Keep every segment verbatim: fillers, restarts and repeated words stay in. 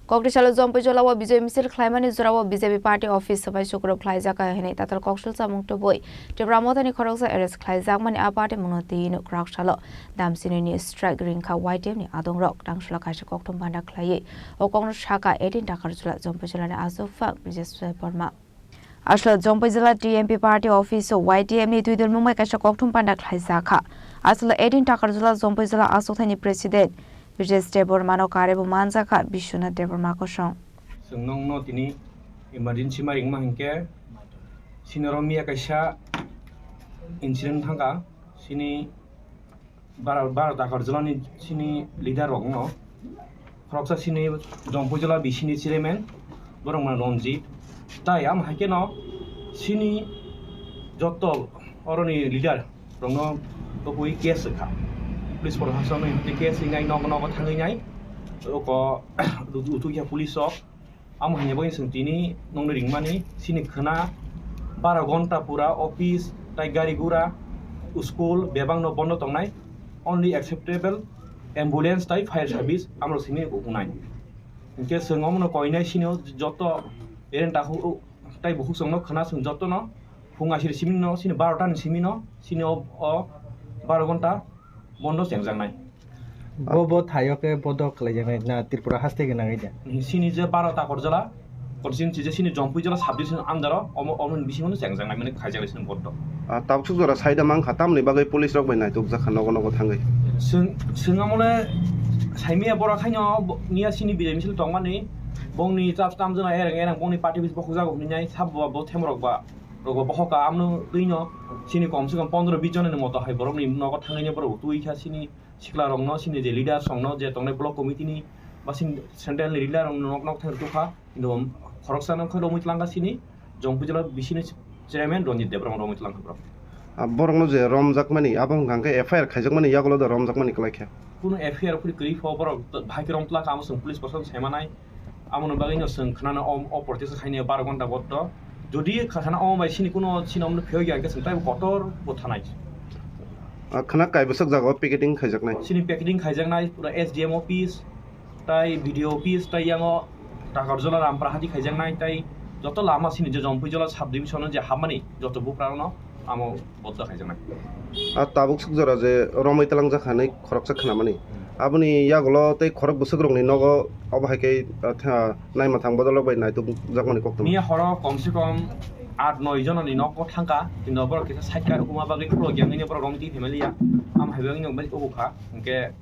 Kokri salo Jompuijala o Bijoy misil khlaimani jorao B J P party office bai sukrub khlaijak hinwi tatal koksil chamung tubui Tipra Mothani khoroksa arrest khlaijakmani a party mungno twi nuk kwrak salo damsinini strike ringkha Y T F ni adongrok tangsola kaisa kokthum panda khlaiwi o kokno saka eighteen Takarjala Jompuijala ni aswk phang Brijesh Debbarma. Aswk Jompuijala T M P party office o Y T F ni twidulmung bai kaisa kokthum panda khlaijakha. Aswk eighteen Takarjala Jompuijala aswk thani president Brijesh Debbarma no kare bo manjakha Biswanath Debbarma kosong. Chwng nokno tini emergency ma ringma hinkhe sinoro miya kaisa incident thangkha, sini bara, bara Takarjalani sini leader rokno khoroksa sini Jompuijala bisini chairman borok mano Ranjit, tai am haikhe no sini joto oroni leader rokno topui case wngkha. Police proshasonno hinwi case wngnai, nogo nogo thangwi nai oko utu khe police rok. Amo hanya bagwi chwng tini nokni ringmani sini khwna bara gonta pura office tai gari gura school bebak no bondo tongnai, only acceptable ambulance tai fire service amrok simi wngnai. Hinkhe chwng omono koinai sini o joto ereng takhuk tai bukhuk chwngno khwna chwng jotono phung asiri simi no sini barota ni simi no sini o, o baro gonta bondo chengjaknai. Bo, bo thaio khe bodo khlaijaknai na Tripura haste khe nangwi da? Sini je baro Takarjala constituency je sini Jompuijala subdivision under o omo, omo ni bisingo no chengjaknai mani khaijaknai sini bodo. Ah, tabuk suk jora saida mankha, tamni bagwi police rok bai naitukjakha nogo nogo thangwi. Chwng, chwng amole saimaya borok haino bo, niya sini bijai misil tongmani bongni chap tam jona ereng ereng bongni party bis bokhok jago hwnwi nai sabo bo themrok ba rogo bokhok ka amno twino sini kom se kom pondro bis jona ni moto hai borok ni nogo thangwi borok twi kha sini sikla rokno sini je leader songno je tongnai block committee ni ba sini central ni leader rok nok nok thang tukha, kintu khoroksa no khe romwi tlangkha sini Jompuijala bisini chairman Ranjit Debbarma romwi tlangkha borok. Ah, borokno je romjakmani abo hwnkha khe F I R khaijakmani yagulo da romjakmani kwlai khe. Kuno F I R phuri kwrwi pho borok bahai khe rom tlangkha amo chwng police proshashan saimanai. Amoni bagwino chwng khwnana o, o protest khaina baro gonta boddo. Jodi khana omo bai sini kuno sini omno phiyok ya hwnkhe chwng taibo kotor bo thanai. Ah, khwna kaibwswk jagao picketing khaijaknai. Sini picketing khaijaknai pura S D M office, tai B D O office, tai yango Takarjala Rampara hati khaijaknai, tai joto lama sini je Jompuijala sub division je hapmani joto buprano amo boddo khaijaknai. Ah, tabuk suk jora je romwi twlangjak hinwi khoroksa khwnamani. Aboni yagulo tei khorok bwswk rokni nogo obo hai khe, ah, tha-, naima thang bodol rok bai naituk jakmani kok tong. Miya horo kom se kom aat noi jonani nogo thangkha, kintu borok kisa side ka rwkuma bagwi khulok yang nini borok romwi twi family ya. Am hai bagwi nokbai obo kha. Hinkhe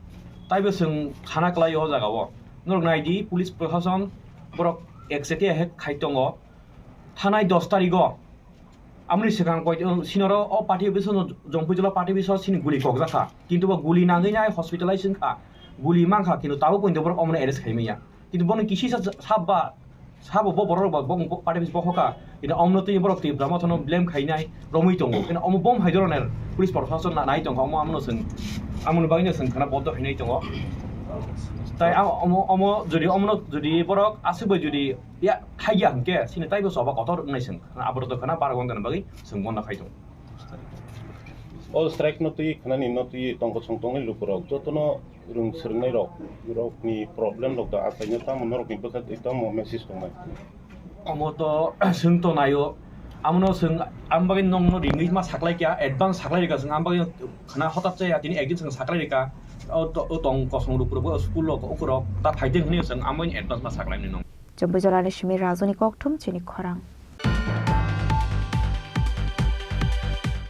taibo chwng sana kwlai o jaga o. Norok nai di, police proshashan borok ekchete hai khai tongo. Thanai dos tarikh o Amoni swkang koi, um, sinoro o party office no Jompuijala party office o sini guli kokjakha. Kintu bo guli nangwi nai hospitalize wngkha. Guli mankha, kintu tabuk pointo borok omono arrest khaimaya. Kintu bono kisi sa, sa ba, sabo bo borok ba, bo, bo party office bokhokha. Kintu omono twi borok Tipra Motha no blame khainai romwi tongo. Kintu omo bom hai doroner police proshashan na, nai tongkha. Omo amono chwng, amoni bagwino chwng khana boddo hinai tongo. Tai a, omo, omo jodi omono jodi borok aswk bai jodi ya, thaiya hwnkhe, sini taibo choba kotor wngnai chwng. Aborok to khana baro gonta ni bagwi chwng bondo khai tongo. O strike no twi khwnani no twi tongkosong tongnai lukurok jotono rwng swrwngnai rok, rokni problem rok da achaino tamo norokni bwkha twi tamo message tongnai. Omo to chwng to naio, amono chwng ang bagwi nokno ringwi ma saklai kya, advance saklai rika chwng ang bagwi khwna hotat chaya tini ekdin chwng saklai rika. O to, o tong kosong lukurok o school rok ukurok ta phaiteng hwnwi chwng ang bagwi advance ma saklai nung. Jompuijala ni simi Rajuni kokthum chini khorang.